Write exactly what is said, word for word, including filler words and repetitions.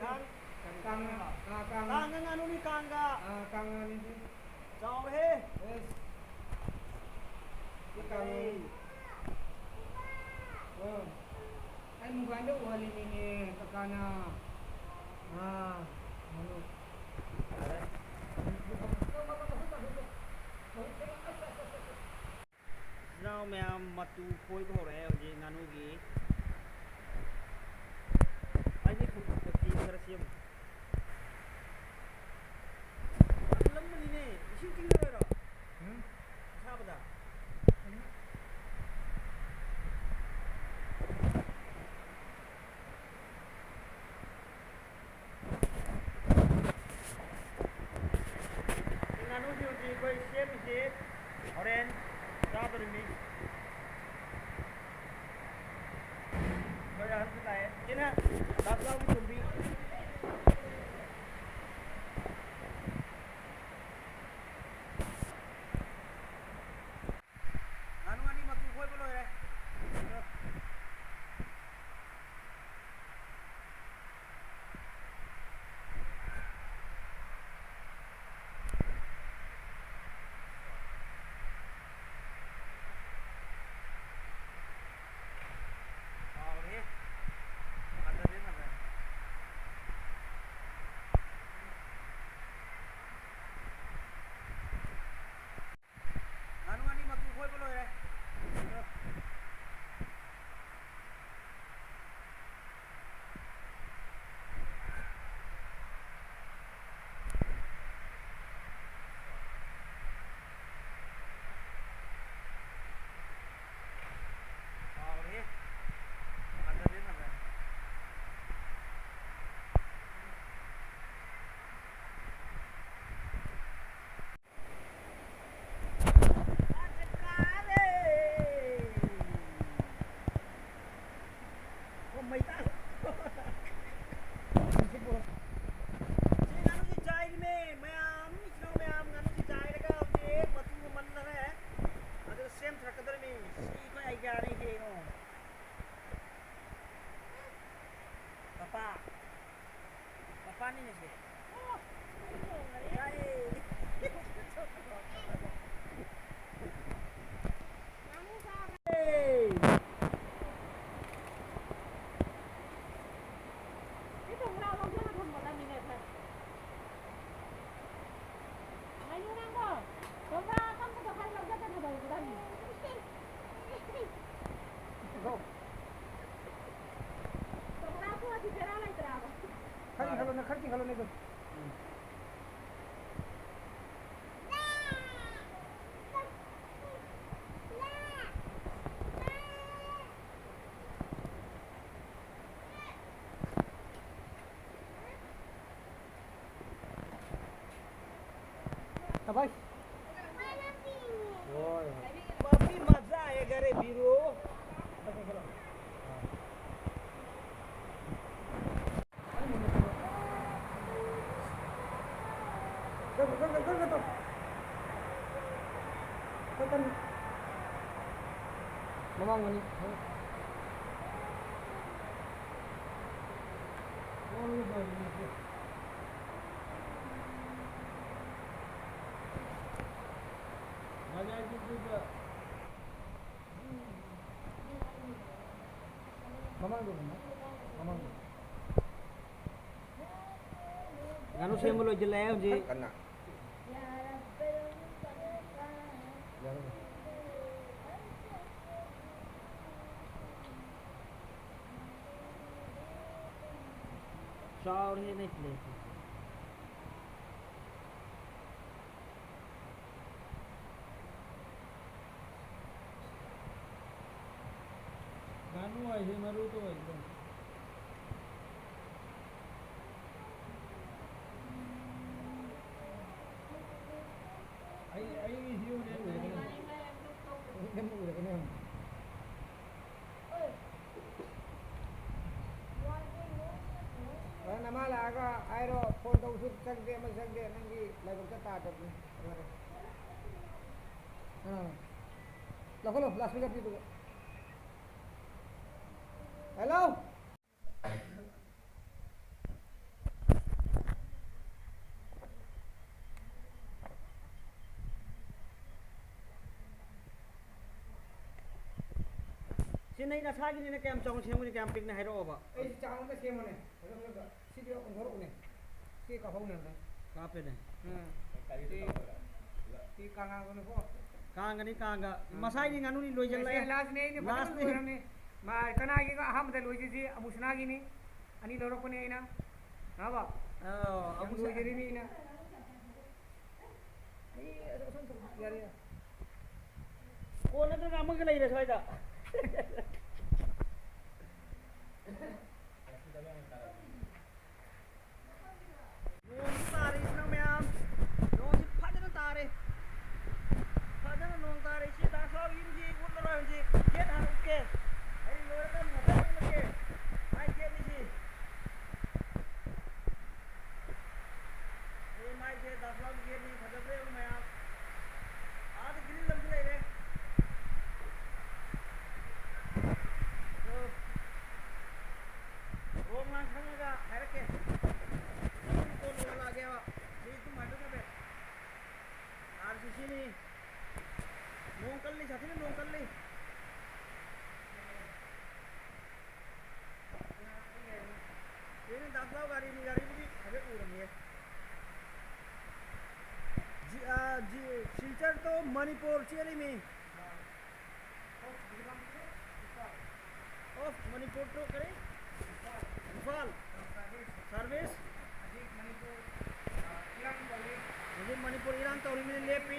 ꯀꯥꯡ-, ꯀꯥꯡ-, ꯀꯥꯡ-, ꯀꯥꯡ-, ꯀꯥꯡꯒ ꯉꯥꯅꯨꯅꯤ, ꯀꯥꯡꯒ꯫ ꯑꯥ, ꯀꯥꯡ ꯉꯥꯅꯨꯗꯤ꯫ ꯆꯥꯎꯔꯦꯍꯦ꯫ ꯑꯦꯁ꯫ ꯀꯥꯡ ꯉꯥꯅꯨ꯫ ꯑꯥ꯫ ꯑꯩ ꯃꯨꯛꯕꯥꯡꯗ ꯎꯍꯜꯂꯤꯅꯤꯅꯦ, ꯀꯀꯥꯅ꯫ ꯑꯥ, ꯉꯥꯅꯨ꯫ ꯌꯥꯔꯦ꯫ ꯏꯆꯤꯟ ꯏꯅꯥꯎ ꯃꯌꯥꯝ ꯃꯇꯨ ꯐꯣꯏꯕ ꯍꯧꯔꯛꯑꯦ ꯍꯧꯖꯤꯛ ꯉꯥꯅꯨꯒꯤ꯫ ꯑꯩꯗꯤ ꯈꯨ-, ꯈꯨꯠꯇꯤ ꯈꯔ ꯁꯦꯝꯃꯨ꯫ ꯇꯜꯂꯝꯕꯅꯤꯅꯦ, ꯏꯁꯤꯡ ꯇꯤꯡꯉꯔꯣꯏꯔꯣ? ꯎꯝ? ꯑꯁꯥꯕꯗ? ꯎꯝ꯫ ꯁꯤ ꯉꯥꯅꯨꯁꯤ ꯍꯧꯖꯤꯛ ꯑꯩꯈꯣꯏ ꯁꯦꯝꯃꯤꯁꯤ ꯍꯣꯔꯦꯟ ꯆꯥꯗꯣꯔꯤꯃꯤ꯫ ꯑꯩꯈꯣꯏ ꯑꯍꯟꯁꯨ ꯂꯥꯛꯑꯦ꯫ ꯁꯤꯅ ꯗꯥ ꯆꯥꯎꯒꯤ ꯊꯣꯝꯕꯤ꯫ ꯉꯥꯅꯨ ꯑꯅꯤ ꯃꯇꯨ ꯐꯣꯏꯕ ꯂꯣꯏꯔꯦ꯫ भाई। ओए। काफी मजा आएगा रे बीरू। ꯃꯃꯥꯡ ꯃꯅꯤꯡ꯫ ꯃꯃꯥꯡꯗ ꯎꯕ, ꯃꯃꯥꯡꯗ꯫ ꯉꯥꯅꯨ ꯁꯦꯝꯕ ꯂꯣꯏꯁꯤꯜꯂꯛꯑꯦ ꯍꯧꯖꯤꯛ꯫ ꯀꯟꯅ꯫ ꯆꯥꯎꯔꯦꯍꯦ ꯅꯣꯏ ꯄ꯭ꯂꯦꯠꯁꯦ꯫ ꯉꯥꯅꯨ ꯍꯥꯏꯁꯦ ꯃꯔꯨꯗꯣ ꯑꯣꯏꯗꯣꯏꯅꯤ꯫ ꯑꯩ, ꯑꯩꯒꯤ ꯍꯤꯔꯣꯅꯦ ꯎꯔꯒꯅꯦ꯫ ꯎꯔꯒꯅꯦ꯫ ꯍꯣꯔꯦꯟ ꯅꯃꯥ ꯂꯥꯛꯑꯒ ꯍꯥꯏꯔꯣ, ꯐꯣꯟ ꯇꯧꯕꯁꯨ ꯆꯪꯗꯦ, ꯑꯃ ꯆꯪꯗꯦ, ꯅꯪꯒꯤ ꯂꯥꯏꯕꯛꯇ ꯇꯥꯗꯕꯅꯤ꯫ ꯂꯣꯏꯔꯦ꯫ ꯑꯥ꯫ ꯂꯧꯈꯠꯂꯣ, ꯂꯥꯎꯠ ꯁ꯭ꯄꯤꯀꯔ ꯄꯤꯕꯗꯣ꯫ ꯍꯦꯜꯂꯣ꯫ ꯁꯤ ꯅꯪ ꯅꯁꯥꯒꯤꯅꯤꯅ ꯀꯌꯥꯝ ꯆꯥꯎꯅ ꯁꯦꯝꯒꯅꯤ, ꯀꯌꯥꯝ ꯄꯤꯛꯅ ꯍꯥꯏꯔꯛꯑꯣꯕ꯫ ꯑꯩꯁꯤ ꯆꯥꯎꯅ ꯑꯝꯇ ꯁꯦꯝꯃꯣꯅꯦ꯫ ꯐꯖ ꯐꯖꯕ꯫ ꯁꯤꯗꯤ ꯑꯣꯟꯊꯣꯔꯛꯎꯅꯦ꯫ ꯁꯤ ꯀꯥꯞꯍꯧꯅꯦ ꯑꯝꯇ꯫ ꯀꯥꯞꯄꯦꯅꯦ꯫ ꯑꯥ꯫ ꯁꯤ ꯁꯤ ꯀꯥꯡꯉꯥꯡꯗꯨꯅꯤꯀꯣ꯫ ꯀꯥꯡꯒꯅꯤ, ꯀꯥꯡꯒ꯫ ꯑꯥ꯫ ꯃꯁꯥꯏꯗꯤ ꯉꯥꯅꯨꯅꯤ ꯂꯣꯏꯁꯤꯜꯂꯛꯑꯦ꯫ ꯁꯤ ꯂꯥꯁꯅꯦ, ꯑꯩꯅ ꯐꯖꯅ ꯂꯥꯁꯅꯦ꯫ ꯂꯣꯏꯔꯝꯅꯤ꯫ ꯃꯥ ꯀꯅꯥꯒꯤꯒ ꯑꯍꯥꯟꯕꯗ ꯂꯣꯏꯁꯤꯁꯤ ꯑꯃꯨꯁꯅꯥꯒꯤꯅꯤ꯫ ꯑꯅꯤ ꯂꯧꯔꯛꯄꯅꯦ ꯑꯩꯅ꯫ ꯅꯥꯕ? ꯑꯥ, ꯌꯥꯝ ꯑꯃꯨꯁꯅꯥ-, ꯂꯣꯏꯖꯔꯤꯃꯤ ꯑꯩꯅ꯫ ꯑꯩ ꯑꯗꯨ ꯁꯨꯝ ꯌꯥꯔꯦ, ꯌꯥꯔꯦ꯫ ꯀꯣꯟ ꯅꯠꯇ꯭ꯔꯒ ꯑꯃꯒ ꯂꯩꯔꯦ ꯁ꯭ꯋꯥꯏꯗ꯫ ꯅꯣꯡꯁꯤ ꯇꯥꯔꯛꯏꯁꯤꯅ ꯃꯌꯥꯝ, ꯅꯣꯡꯁꯤ ꯐꯖꯅ ꯇꯥ-, ꯒꯥꯔꯤꯅꯤ, ꯒꯥꯔꯤꯕꯨꯗꯤ ꯍꯥꯏꯐꯦꯠ ꯎꯔꯝꯃꯤꯌꯦ꯫ ꯖꯤ-, ꯑ, ꯖꯤ-, ꯁꯤꯜꯆꯔ to ꯃꯅꯤꯄꯨꯔ ꯆꯦꯜꯂꯤꯃꯤ꯫ Of ꯃꯅꯤꯄꯨꯔ to ꯀꯔꯤ? ꯏꯝꯐꯥꯜ꯫ Service꯫ ꯍꯧꯖꯤꯛ ꯃꯅꯤꯄꯨꯔ ꯏꯔꯥꯡ ꯇꯧꯔꯤꯕꯅꯤ, ꯂꯦꯞꯄꯤ꯫